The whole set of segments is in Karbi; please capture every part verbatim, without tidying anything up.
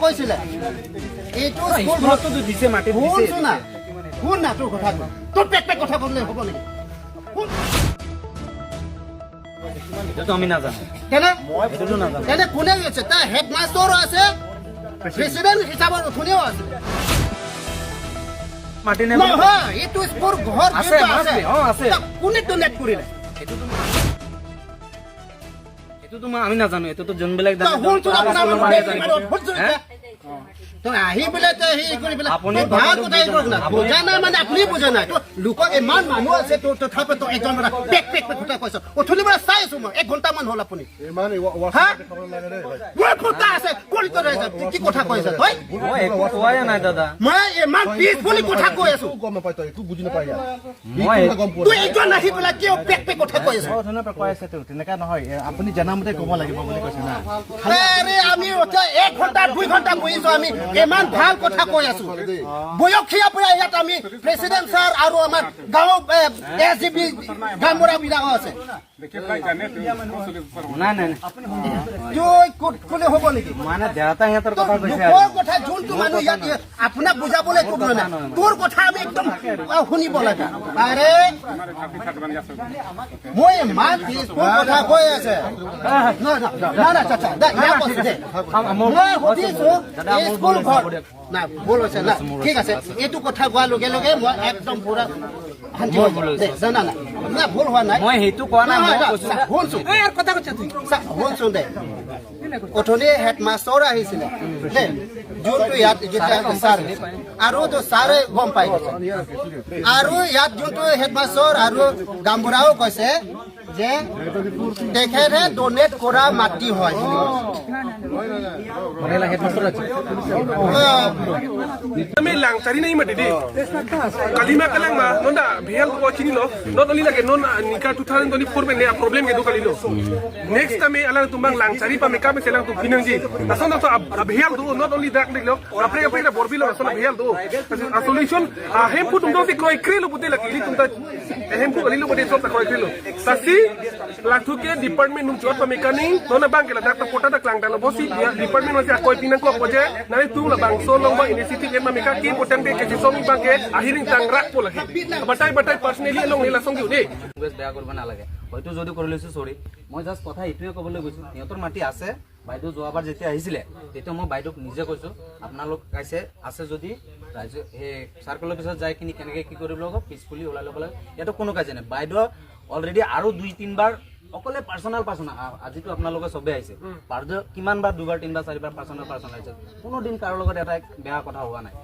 কৈছিলে। এইটো স্কুল ঘৰটো দিছে, মাটি দিছে। শুনচোন না, শুন না, তোৰ কথা শুন। তোৰ পেক পেক কথা ক'লে হ'ব নেকি? শুন। এইটোতো আমি নাজানো। কেনে? এইটোতো নাজানো। কেনে কোনে কৈছে? তাৰ হেডমাষ্টাৰো আছে, প্ৰেচিডেণ্ট হিচাপত উঠনিও আছে। মাটি নে বুলি নহয়, এইটো স্কুল ঘৰ আছে, যোনটো মাছ আছে। নে? অ, আছে। তাক কোনে ডনেট কৰিলে? এইটোতো এইটোতো মই, আমি নাজানো, এইটোতো যোনবিলাক তই জানে, শুনচোন, তাৰ আপোনাৰ ওচৰত মানুহ মানুহে বেগ জানিব। মাৰি অদ্ভুত জড়িত। হে? তই আহি পেলাই তই হেৰি কৰি পেলাই আপুনি তই ভাল কথাটো কথা হেৰি বুজা কৰ না। নাই। আপুনি বুজা নাই মানে আপুনি বুজা নাই। তই লোকক ইমান মানুহ আছে, তোৰ তথাপি তই একজন মানে পেক পেক পেক কথা কৈছ। অথনি পৰা চাই আছো মই, এক ঘন্টামান হ'ল আপুনি। ইমান এই ৱা-, ৱা-, হা? খাব নালাগে দেই, ভাই। মোৰ ঘন্টা আছে, কৰি তই ৰাইজে কি কথা কৈ আছ তই? মই একো কোৱাই নাই, দাদা। মই ইমান পিচফুলি কথা কৈ আছো। একো গম নাপায় তই, একো বুজি নাপায় ইয়াত। মই একো গম পোৱা তই নাই। এইজন আহি পেলাই কিয় পেক পেক কথা কৈ আছ? ঘৰৰ ধৰণৰ পৰা কৈ আছে তো, তেনেকা নহয়। এ, আপুনি জনামতে ক'ব লাগিব বুলি কৈছে না। আৰে, আমি এতিয়া এক ঘণ্টা, দুই ঘণ্টা বহিছো, আমি ইমান ভাল কথা কৈ আছো। বয়সীয়া পৰা ইয়াত আমি প্ৰেচিডেণ্ট ছাৰ আৰু আমাৰ গাঁও, এ, এছ জি বি গাঁওবুঢ়া বিলাকো আছে। নাই, নাই, নাই। তই ক'ত ক'লে হ'ব নেকি? মানে দেউতা সিহঁতৰ কথা কৈছে আৰু। লোকৰ কথা যোনটো মানুহ ইয়াত আপোনাক বুজাবলৈ একো নহয়। তোৰ কথা আমি একদম, আ, শুনিব লাগে। আৰে, মই ইমান পিচফুল কথা কৈ আছে। নহয়, নহয়, নহয়, নহয়, চাচা, দে, ইয়াক কৈছো দে। মই সুধিছো, স্কুল ঘৰ। না, ভুল হৈছে না। ঠিক আছে, এইটো কথা কোৱাৰ লগে লগে মই একদম পুৰা শান্তি হৈ যাম। দে, জানা না? না, ভুল হোৱা নাই। মই সেইটো কোৱা নাই, নহয়, মই নহয়, কৈছো চা, যে শুনচোন। এই, ইয়াৰ কথা কৈছা তুমি। চা, শুনচোন দে। অথনি হেডমাষ্টৰ আহিছিলে। দে, যোনটো ইয়াত যেতিয়া ছাৰ, আৰুতো ছাৰে গম পাই গৈছে। আৰু ইয়াত যোনটো হেডমাষ্টৰ আৰু গাঁওবুঢ়াও কৈছে যে তেখেতে ডনেট কৰা মাটি হয়। Kami lang, cari na ima didi. Kalima kalang ma, non da, behel ko chini lo, not only lagi non, ah, nika two thousand twenty-four pen ne, ah, problem ke do kalilo. Next time alang tumbang lang, cari pa meka me selang tu pinang ji. Ason to ab, abehel do, not only that lo, apre apre na borbi lo, ason abehel do. A solution, ah, hempu tum do si kroi kre lo pute lagi, ili tum ta, hempu kali lo pute sop ta kroi kre lo. Tasi, Lathuke department nung chuat pamekani, nona bang ke ladak ta pota ta klang ta lo bosi, dia department masih akoi pinang ko poje, nai tung labangso along ba initiative em meka ki potang de ke song bang ke, ahiring tang rak po lagi. Batai batai personally along nila song yun eh. Request বেয়া কৰিব নালাগে। হয়তো যদি কৰি লৈছো, চৰি। মই জাষ্ট কথা এইটোৱে ক'বলৈ গৈছো, সিহঁতৰ মাটি আছে। বাইদেউ যোৱাবাৰ যেতিয়া আহিছিলে, তেতিয়া মই বাইদেউক নিজে কৈছো, আপোনালোক কাইছে আছে যদি ৰাইজে সেই চাৰ্কল অফিচত যাই কিনি কেনেকে কি কৰিব লাগিব, পিচফুলি ওলাই ল'ব লাগে, ইয়াতো কোনো কাজিয়া নাই। বাইদেউ অলৰেডি আৰু দুই তিনিবাৰ অকলে পাৰ্চনেল পাৰ্চনেল, আজিতো আপোনালোকে চবে আহিছে, উম। বাইদেউ কিমান বাৰ, দুবাৰ, তিনিবাৰ, চাৰিবাৰ পাৰ্চনেল পাৰ্চনেল আহিছে, কোনো দিন কাৰো লগত এটা বেয়া কথা হোৱা নাই।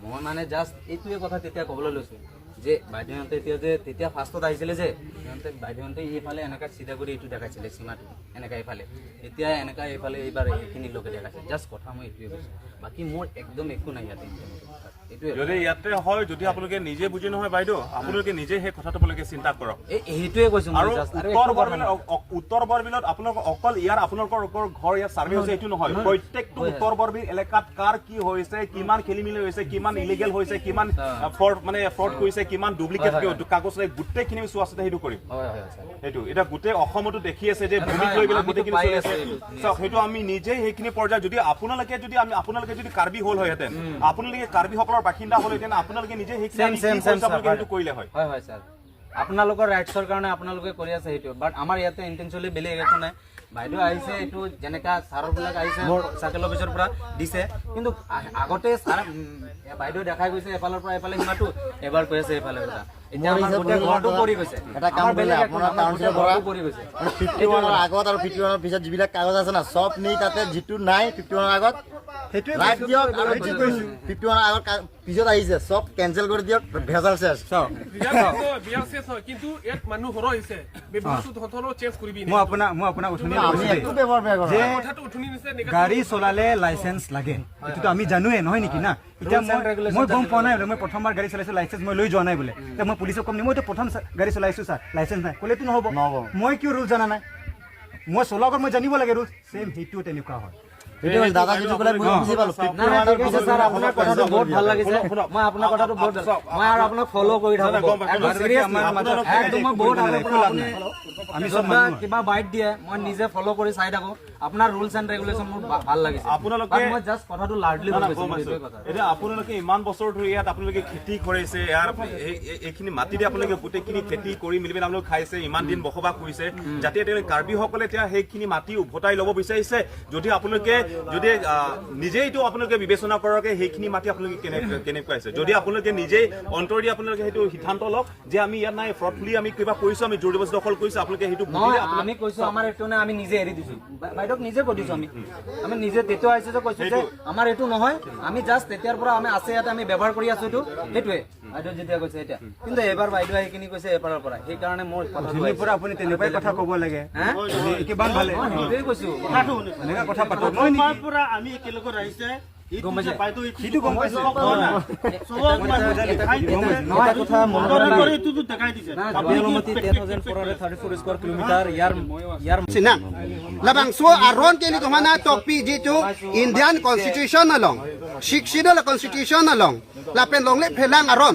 মই মানে জাষ্ট এইটোৱে কথা তেতিয়া ক'বলৈ লৈছো যে বাইদেউহঁতে এতিয়া যে তেতিয়া ফাৰ্ষ্টত আহিছিলে যে সিহঁতে বাইদেউহঁতে এইফালে এনেকা চিধা কৰি এইটো দেখাইছিলে সীমাটো, এনেকা এইফালে, এতিয়া এনেকা এইফালে এইবাৰ এইখিনিলৈকে দেখাইছে। জাষ্ট কথা মই এইটোৱে কৈছো, বাকী মোৰ একদম একো নাই ইয়াতে। এইটোৱে। যদি ইয়াতে হয়, যদি আপোনালোকে নিজে বুজি নহয় বাইদেউ, আপোনালোকে নিজে সেই কথাটো আপোনালোকে চিন্তা কৰক। এই সেইটোৱে কৈছো মই আৰু জাষ্ট, আৰু উত্তৰ একো কথা বৰবিল, নাই। অ-, অ-, উত্তৰ বৰবিলত আপোনালোকৰ অকল ইয়াৰ আপোনালোকৰ ঘৰ ইয়াত চাৰ্ভে হৈছে, এইটো নহয়। নহয়। প্ৰত্যেকটো হয়, হয়। উত্তৰ বৰবিল এলেকাত কাৰ কি হৈছে, কিমান খেলি মেলি হৈছে, কিমান ইলিগেল হৈছে, কিমান, অ। আ, ফ্ৰড, মানে ফ্ৰড কৰিছে, কিমান ডুপ্লিকেট হয়, হয়, হয়। কাগজ লাগে, গোটেইখিনি আমি চোৱা চিতা সেইটো কৰিম। হয়, হয়, হয়, ছাৰ। সেইটো এতিয়া গোটেই অসমতো দেখি আছে যে হয়, ভূমিক হয়, লৈ পেলাই আমিতো গোটেইখিনি পাই চলি আছে আছে। এইটো। চাওক, সেইটো আমি নিজে সেইখিনি পৰ্যায়ত যদি আপোনালোকে যদি আমি, আপোনালোকে যদি কাৰ্বি হ'ল হয়হেঁতেন, উম। আপোনালোকে কাৰ্বিসকলৰ বাসিন্দা হ'লহেঁতেন, আপোনালোকে নিজে সেইখিনি ছেম, আমি কি ছেম, ছেম, কৰিছে ছাৰ, আপোনালোকে হয়। সেইটো কৰিলে হয়। হয়, হয়, ছাৰ। আপোনালোকৰ ৰাইটছৰ কাৰণে আপোনালোকে কৰি আছে সেইটো, বাট আমাৰ ইয়াতে ইণ্টেনশ্যনেলি বেলেগ একো নাই। বাইদেউ আহিছে, এইটো যেনেকা ছাৰবিলাক আহিছে, চাৰ্কল অফিচৰ পৰা দিছে, কিন্তু আ-, আগতে ছাৰ, উম, বাইদেউ দেখাই গৈছে এফালৰ পৰা এফালে সীমাটো, এবাৰ কৈ আছে এইফালে কথা। এতিয়া মই আমাৰ হিচাপত গোটেই ঘৰটো পৰি গৈছে। এটা কাম আমাৰ কৰিলে, বেলেগ একো আপোনাৰ নাই, আমাৰ গোটেই কাউন্সিলৰ পৰা ঘৰটো পৰি গৈছে। মানে ফিফটি ওৱানৰ আগত আৰু ফিফটি ওৱানৰ পিছত যিবিলাক কাগজ আছে না, চব নি তাতে যিটো নাই ফিফটি ওৱানৰ আগত সেইটোৱে ৰাইট কৈছো, দিয়ক, আৰু এইটোৱে যিটো কৈছো। ফিফটি ওৱানৰ আগত কা-, পিছত আহিছে, চব কেঞ্চেল কৰি দিয়ক, ভেজাল চেছ। চাওক, বিয়াৰ শেষ হয়, বিয়াৰ শেষ হয়, কিন্তু ইয়াত মানুহ সৰহ হৈছে। ব্যৱহাৰটো তহঁতৰো চেঞ্জ কৰিবি মই নে? আপোনাক, মই আপোনাক উঠনি আমি কৈছো দেই, একো ব্যৱহাৰ বেয়া কৰা যে নাই। কথাটো উঠনি নিছে, এনেকে গাড়ী চলালে লাইচেন্স লাগে, এইটোতো আমি জানোৱে, নহয় নেকি না? এতিয়া ৰুলছ এণ্ড মই, ৰেগুলেশ্যন মই গম জানিব পোৱা নাই লাগে। বোলে, মই প্ৰথমবাৰ গাড়ী চলাইছো, লাইচেন্স মই লৈ যোৱা নাই বোলে। এতিয়া মই পুলিচক ক'ম নি, মইতো প্ৰথম চা-, গাড়ী চলাইছো ছাৰ, লাইচেন্স নাই, ক'লেতো নহ'ব। নহ'ব। মই কিয় ৰুল জানা নাই? মই চলোৱাৰ আগত মই জানিব লাগে ৰুল। ছেম সেইটো তেনেকুৱা হয়। এইটো দাদা যিটো ক'লে মই বুজি পালো। নাই, নাই, ঠিক আছে, ছাৰ, আপোনাৰ কথাটো বহুত ভাল লাগিছে। মই আপোনাৰ কথাটো বহুত ভাল, মই আৰু আপোনাক ফ'ল' কৰি থাকোঁ। একদম চিৰিয়াছলি, একদম মই বহুত আগৰ পৰা আপুনি য'ত বা কিবা বাইট দিয়ে, মই নিজে ফ'ল' কৰি চাই থাকোঁ। আপোনাৰ ৰুলছ এণ্ড ৰেগুলেশ্যন মোৰ ভা-, ভাল লাগিছে। আপোনালোকে বাট মই জাষ্ট কথাটো লাৰ্জলি না, না, কৈছোঁ, গম মোৰ পাইছোঁ। এইটোৱে কথা। এতিয়া আপোনালোকে ইমান বছৰ ধৰি ইয়াত আপোনালোকে খেতি কৰিছে, ইয়াৰ এই, এই, এইখিনি মাটিতে আপোনালোকে গোটেইখিনি খেতি কৰি মেলি পেলাই আপোনালোকে খাইছে, ইমান দিন বসবাস কৰিছে। যাতে এতিয়া কাৰ্বিসকলে এতিয়া সেইখিনি মাটি উভতাই ল'ব বিচাৰিছে, যদি আপোনালোকে যদি, আহ, নিজে এইটো আপোনালোকে বিবেচনা কৰকে সেইখিনি মাটি আপোনালোকে কেনে-, কেনেকুৱা আছে, যদি আপোনালোকে নিজেই অন্তৰেদি আপোনালোকে সেইটো সিদ্ধান্ত লওক যে আমি ইয়াত নাই, ফ্ৰডফুলি আমি কিবা কৰিছোঁ, আমি জোৰ জবৰদস্তি দখল কৰিছোঁ, আপোনালোকে সেইটো নহয়, বুজিলে আপোনালোকে আমি কৈছোঁ, আমাৰ এইটো নাই, আমি নিজে এৰি দিছোঁ। বা-, বাইদেউক নিজে কৈ দিছোঁ আমি। আমি নিজে তেতিয়া আহিছোঁ যে কৈছোঁ যে সেইটো আমাৰ এইটো নহয়, আমি জাষ্ট তেতিয়াৰ পৰা আমি আছে ইয়াতে আমি ব্যৱহাৰ কৰি আছোঁ এইটো, সেইটোৱে। বাইদেউ যেতিয়া কৈছে এতিয়া। কিন্তু এইবাৰ বাইদেউ আহি কিনি কৈছে এপাৰৰ পৰা। সেইকাৰণে মোৰ কথাটো অথনিৰ আহিছে। পৰা আপুনি তেনেকুৱাই কথা ক'ব লাগে। হা? কিমান ভালে। মই সেইটোৱে কৈছোঁ। এনেকুৱা কথা পাতক। মই প্ৰথমবাৰ পৰা আমি একেলগত আহিছে। এইটো গম যে পাইছে? বাইদেউ এইটো সেইটো গম পাইছে। চব মানুহ দেখাই দিছে। এটা কথা মনত তদন্ত ৰাখিব। কৰি এইটোতো দেখাই দিছে। না, আপুনি জোৱান কি মাটি প্ৰেক-, ten thousand four hundred thirty four square kilometre ইয়াৰ, ইয়াৰ Sinang. Labangso aron ke ilitum aphan atokpi jitu Indian Constitution along, Sixth Schedule Constitution along, lapen longle phelang aron,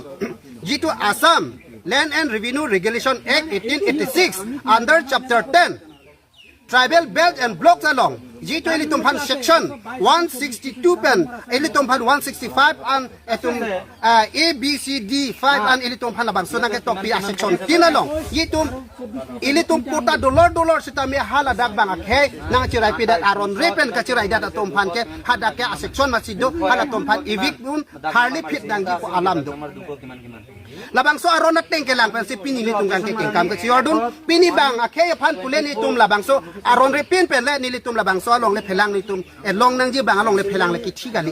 jitu Assam Land and Revenue Regulation Act eighteen eighty-six under Chapter ten, Tribal Belt and Blocks along, jitu ilitum aphan section one sixty-two pen, ilitum aphan one sixty-five an etum, ah, A, B, C, D, five an ilitum aphan labangso nangketokpi a section tin along, jitu ilitum patta dolor dolor sitame haladak bang akhei nangchiraipidet aron re pen kachiraidet atum aphan ke hadak ke a section masi do, halatum aphan evict dun, harli phit nangji pu alam do. Labangso aron ateng kelang pensi pini nelitum kangke kengkam kachijordun, pini bang akhei aphan pule nelitum labangso aron re pin pen le nelitum labangso alongle phelang nelitum elong nangji bang alongle phelang le kithi kali.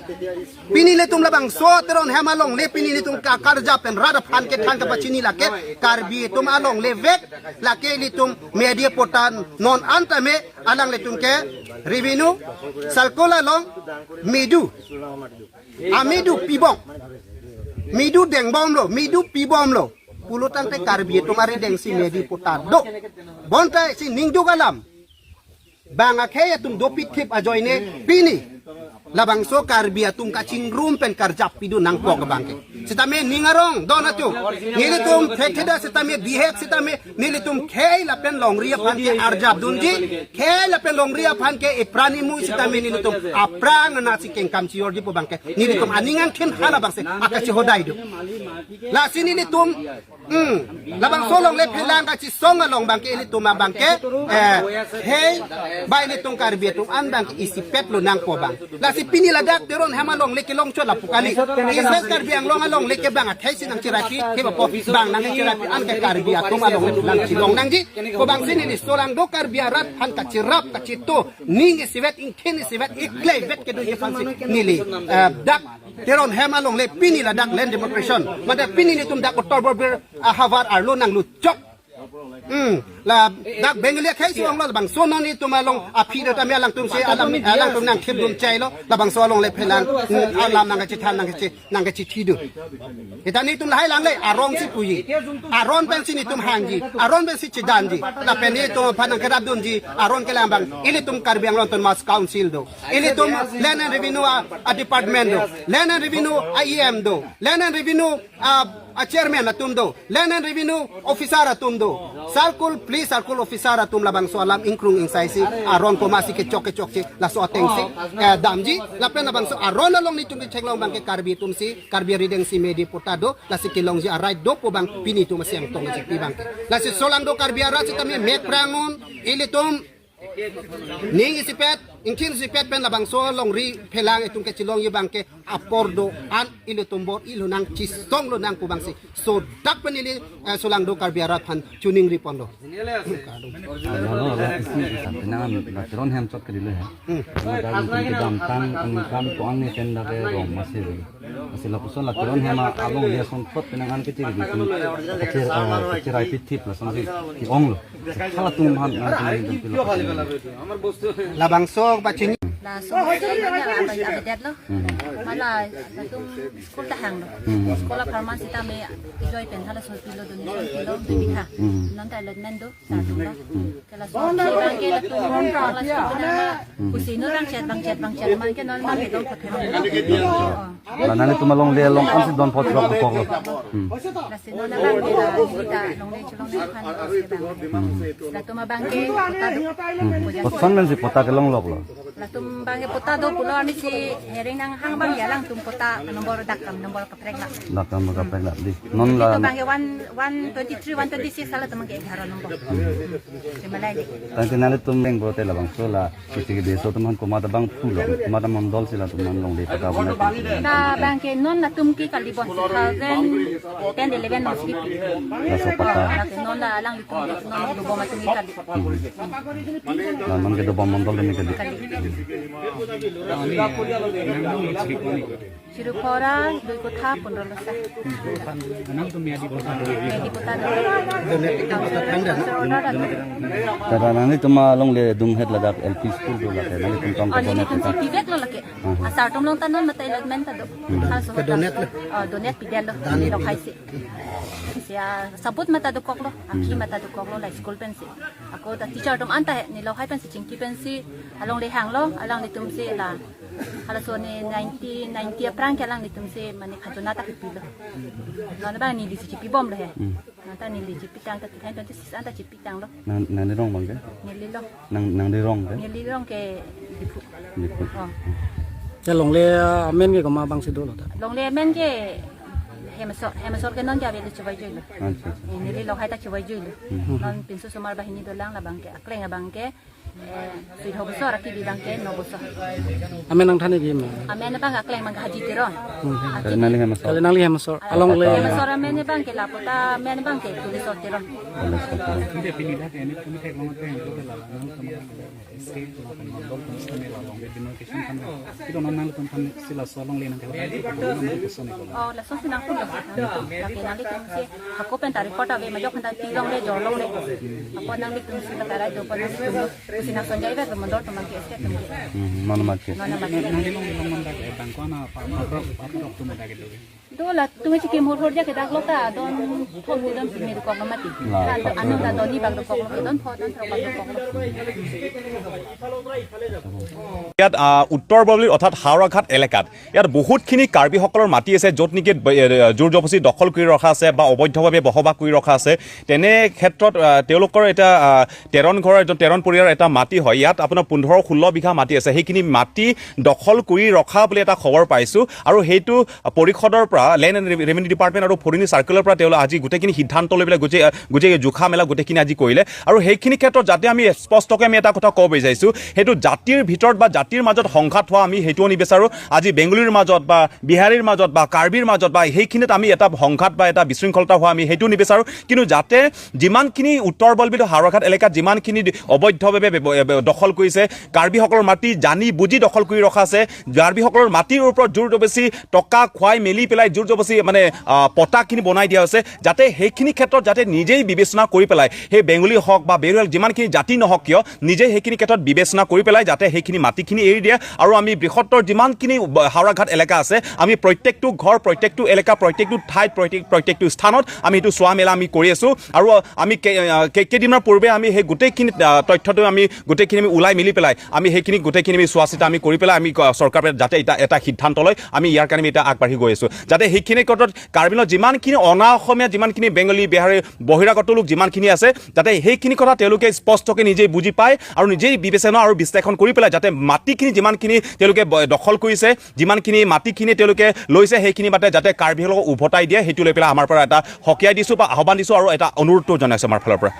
Pini nelitum labangso Teron Hem alongle pini nelitum ka karja pen rat aphan kethan kapachini lake Karbi atum alongle vek, lake nelitum media patta non an tame alanglitum ke revenue circle along medu, amedu pibom, medu dengbomlo, medu pibomlo pulotangte Karbi atum arideng si media patta do. Bonta si ningduk alam bang akhei atum dopithip ajoine pini labangso Karbi atum kachingrum pen karjap pidu nangkok abang ke. Sitame ning arong don atum, nelitum thetheda sitame bihek sitame nelitum khei lapen longri aphan ke arjap dunji, khei lapen longri aphan ke ipran imui sitame nelitum aphrang nasi kengkam chijorji pu abang ke nelitum aning angthin halabangsi akachihodai do. Lasi nelitum, hmm, labangso alongle phelang kachisong along abang ke ilitum abang ke, eh, khei bai nelitum Karbi atum an abang ke isipet lonang pu abang. Lasi pini ladak Teron Hem alongle kelong chot lapu kali. East West Karbi Anglong alongle ke bang akhei si nangchiraipi, khei bapo bang nangchiraipi an ke Karbi atum alongle phelang chilong nangji pu abangsi neli solangdo Karbi arat aphan kachirap kachito, ning isivet, ingthin isivet, iklei vet kedoji aphansi neli, eh, dak Teron Hem alongle pini ladak land demarcation, mate pini nelitum dak Uttar Borbil ahavar arlo nangluchok. Hmm, ladak Bengali akhei si onglo, labangso non nelitum along aphi do tame alangtum si alam, alangtum nangthip dun chailo, labangso alongle phelang, hmm, alam nangkachethan nangkache, nangkachethi do. Seta nelitum lahai langle arong si puji. Aron pensi nelitum hangji, aron pensi chedanji. Lapen nelitum aphan nangkerap dunji aron kelang abang ilitum Karbi Anglong Autonomous Council do, ilitum Land and Revenue a, a department do, Land and Revenue a E M do, Land and Revenue a, a chairman atum do, Land and Revenue officer atum do, circle, police circle officer atum labangso alam ingkrung ingsaisi aron komatsi kechok kechokche laso atengsi, eh, damji. Lapen labangso aron along nelitum kecheklong abang ke Karbi atum si, Karbi arideng si media patta do, lasi kelongji a-right do pu abang pini nelitum asi angtong si pi abang ke. Lasi solangdo Karbi arat sitame mek prangun, ilitum ning isipet, ingthin isipet pen labangso longri phelang itum kechilongji abang ke apor do an ilitum bor-i lonang, chisong lonang pu abangsi sodak pen neli, eh, solangdo Karbi arat aphan choningri ponlo. Alo, alo, isi, isa, tenang, Teron Hem chot ke dilo ya. Hmm. Alo, alo, isi kedamtang, angkam ko-an ni tenda ke rong masi. Masi lapuson la Teron Hem alongle asonthot penang an kechiri di tum kechir, eh, kechiraipithip lasonsi ke-onglo. Halatum aphan nang tum tum pilo. Labangso pachini. Laso mate nonke alo ya avedetlo. Hmm. Hala latum school ta hanglo. Hmm. School apharman sitame ejoi pen hala so pilo, donation pilo, dui bikha. Hmm. Non ta allotment do, sar atum lo. Hmm. Ke laso si abangke latum hala school pen ama. Hmm. Kusi no bang chet, bang chet, bang chet, man ke non ma ke dong phothelo. Oh. La nanglitum alongle along ansi don phot lok dokoklo. Hmm. Lasi non abangke la sita longle cholongle aphan lasi abang. Hmm. Latum abangke patta do. Hmm. Koson pensi patta kelong loklo? Latum abangke patta do pulo, arnisi hearing nanghang abang ya alangtum patta nombor dakam nombor kaprek la. Dakam nombor kaprek la dei. Non la. Itu abangke one, one twenty-three, one twenty-six hala atum abangke egharo nombor. Hmm. Simalai dei. Tangke nanglitum beng bote labangso la. Isi ke beso atum aphan komat abang pulo, komat amondol si latum aphan longle patta abang. Na abangke non latum ke kali bon, two thousand ten eleven mostly. Laso patta. Lake non la alanglitum non dobom atum ke kali. Hmm. La non ke dobom amondol atum ke kali. Kali. Chirupara, dui kotha, pondro losa. Nangtum ya di kotha. Ya di kotha. Tada nanglitum alongle dunghet ladak L P school do lake, nanglitum tong. Oh, ke donate nanglitum si pivek lo lake. Hmm. Asar atum along ta non mate allotment ta do. Hmm. Halaso ke donate lo. Oh, donate pidetlo. Dan. Neli lokhai si. Si asabut mate dokoklo, akhi mate dokoklo la school pensi. Ako ta teacher atum anta he, neli lokhai pensi chingki pensi alongle hanglo, alanglitum si la. Halaso ne nineteen ninety aphrang ke alanglitum si mane khajona ta kipilo. Non abang neli si chipibomlo he. Hmm. Non ta neli chipitang ta two thousand twenty-six anta chipitanglo. Nang, nangli rong abangke? Neli lo. Nang, nangli rong ke? Neli rong ke Diphu. Diphu. Oh. Ya longle amen ke komat abangsi dolo ta? Longle amen ke Hemesor, Hemesor ke non ke avelo chevai juilo. Acha, acha. Eh, neli lokhai ta chevai juilo. Hmm. Non pinso somar banghini dolang, la abangke akleng abangke Eh, sui dho bosor, akibi abangke no bosor. Amen nangthan-ik ji ma? Amen abang akleng abang Haji Teron. Hmm. Akibi. Kali nangli Hemesor. Kali nangli Hemesor. Ah, alongle. Hemesor amen abangke lapu ta amen abangke Tuleswar Teron. Tuleswar Teron. Sinte pini dak ini kami kayak banget yang itu adalah nang teman S K, teman teman dol, teman kami lah, bang, di notification kan. Itu non nangtum aphan si laso alongle nangkehot. Oh, laso si nangkehot. Lake nanglitum si hako pen ta record ave, majok pen ta ti longle, jor longle. Apot nanglitum si la karai do, apot nanglitum lo. Si nang sonjai vet lo mondol atum abangke, S K atum abangke. Hmm, non mati. Non mati. Nangli along along mandak, eh, bang ko-an apa, apa, apa, apa atum mandak itu. Do latum chikim hor hor ja ke dak lo ta don thom ni don pini dokok lo mati. Nah, anu ta don ni bak dokok lo, don pho don throk bak dokok lo. ইয়াত, আহ, উত্তৰ বৰদলৈ অৰ্থাৎ হাওৰাঘাট এলেকাত ইয়াত বহুতখিনি কাৰ্বিসকলৰ মাটি আছে, য'ত নেকি ব-, এ, জোৰ জবৰদস্তি দখল কৰি ৰখা আছে বা অবৈধভাৱে বসবাস কৰি ৰখা আছে। তেনে ক্ষেত্ৰত, আহ, তেওঁলোকৰ এটা, আহ, তেৰণ ঘৰৰ, এজন তেৰণ পৰিয়ালৰ এটা মাটি হয়। ইয়াত আপোনাৰ পোন্ধৰ ষোল্ল বিঘা মাটি আছে। সেইখিনি মাটি দখল কৰি ৰখা বুলি এটা খবৰ পাইছোঁ আৰু সেইটো পৰিষদৰ পৰা, লেণ্ড এণ্ড ৰেভিনিউ ডিপাৰ্টমেণ্ট আৰু ফৰেইন চাৰ্কেলৰ পৰা তেওঁলোকে আজি গোটেইখিনি সিদ্ধান্ত লৈ পেলাই গোটেই, গোটেই জোখা মেলা গোটেইখিনি আজি কৰিলে। আৰু সেইখিনি ক্ষেত্ৰত যাতে আমি স্পষ্টকৈ আমি এটা কথা ক'ব বিচাৰিছোঁ, সেইটো জাতিৰ ভিতৰত বা জাতিৰ মাজত সংঘাত হোৱা আমি সেইটোও নিবিচাৰোঁ। আজি বেংগলীৰ মাজত বা বিহাৰীৰ মাজত বা কাৰ্বিৰ মাজত বা সেইখিনিত আমি এটা সংঘাত বা এটা বিশৃংখলতা হোৱা আমি সেইটো নিবিচাৰোঁ। কিন্তু যাতে যিমানখিনি উত্তৰ বৰদলৈ হাওৰাঘাট এলেকাত যিমানখিনি অবৈধভাৱে ব্যৱ-, ব্যৱ-, দখল কৰিছে, কাৰ্বিসকলৰ মাটি জানি বুজি দখল কৰি ৰখা আছে, কাৰ্বিসকলৰ মাটিৰ ওপৰত জোৰ জবৰদস্তি টকা খুৱাই মেলি পেলাই জোৰ জবৰদস্তি মানে, আহ, পট্টাখিনি বনাই দিয়া হৈছে, যাতে সেইখিনি ক্ষেত্ৰত যাতে নিজেই বিবেচনা কৰি পেলাই সেই বেংগলী হওক বা বেৰুৱেল যিমানখিনি জাতি নহওক কিয়, নিজে সেইখিনি ক্ষেত্ৰত বিবেচনা কৰি পেলাই যাতে সেইখিনি মাটিখিনি এৰি দিয়ে। আৰু আমি বৃহত্তৰ যিমানখিনি ব-, হাওৰাঘাট এলেকা আছে, আমি প্ৰত্যেকটো ঘৰ, প্ৰত্যেকটো এলেকা, প্ৰত্যেকটো ঠাইত, প্ৰত্যেক, প্ৰত্যেকটো স্থানত আমি সেইটো চোৱা মেলা আমি কৰি আছোঁ। আৰু আমি কে-, আহ, কে-, কেইদিনমান পূৰ্বে আমি সেই গোটেইখিনি, আহ, তথ্যটো আমি গোটেইখিনি আমি ওলাই মিলি পেলাই আমি সেইখিনি গোটেইখিনি আমি চোৱা চিতা আমি কৰি পেলাই আমি ক-, চৰকাৰে যাতে এটা, এটা সিদ্ধান্ত লয়, আমি ইয়াৰ কাৰণে আমি এতিয়া আগবাঢ়ি গৈ আছোঁ। যাতে সেইখিনি ক্ষেত্ৰত কাৰ্বি আংলঙত যিমানখিনি অনা অসমীয়া, যিমানখিনি বেংগলী, বিহাৰী, বহিৰাগত লোক যিমানখিনি আছে, যাতে সেইখিনি কথা তেওঁলোকে স্পষ্টকৈ নিজেই বুজি পায় আৰু নিজেই বিবেচনা আৰু বিশ্লেষণ কৰি পেলাই যাতে মাটিখিনি যিমানখিনি তেওঁলোকে ব-, দখল কৰিছে, যিমানখিনি মাটিখিনি তেওঁলোকে লৈছে, সেইখিনি মাতে যাতে কাৰ্বিসকলক উভতাই দিয়ে, সেইটো লৈ পেলাই আমাৰ পৰা এটা সকীয়াই দিছোঁ বা আহ্বান দিছোঁ আৰু এটা অনুৰোধটো জনাইছোঁ আমাৰ ফালৰ পৰা।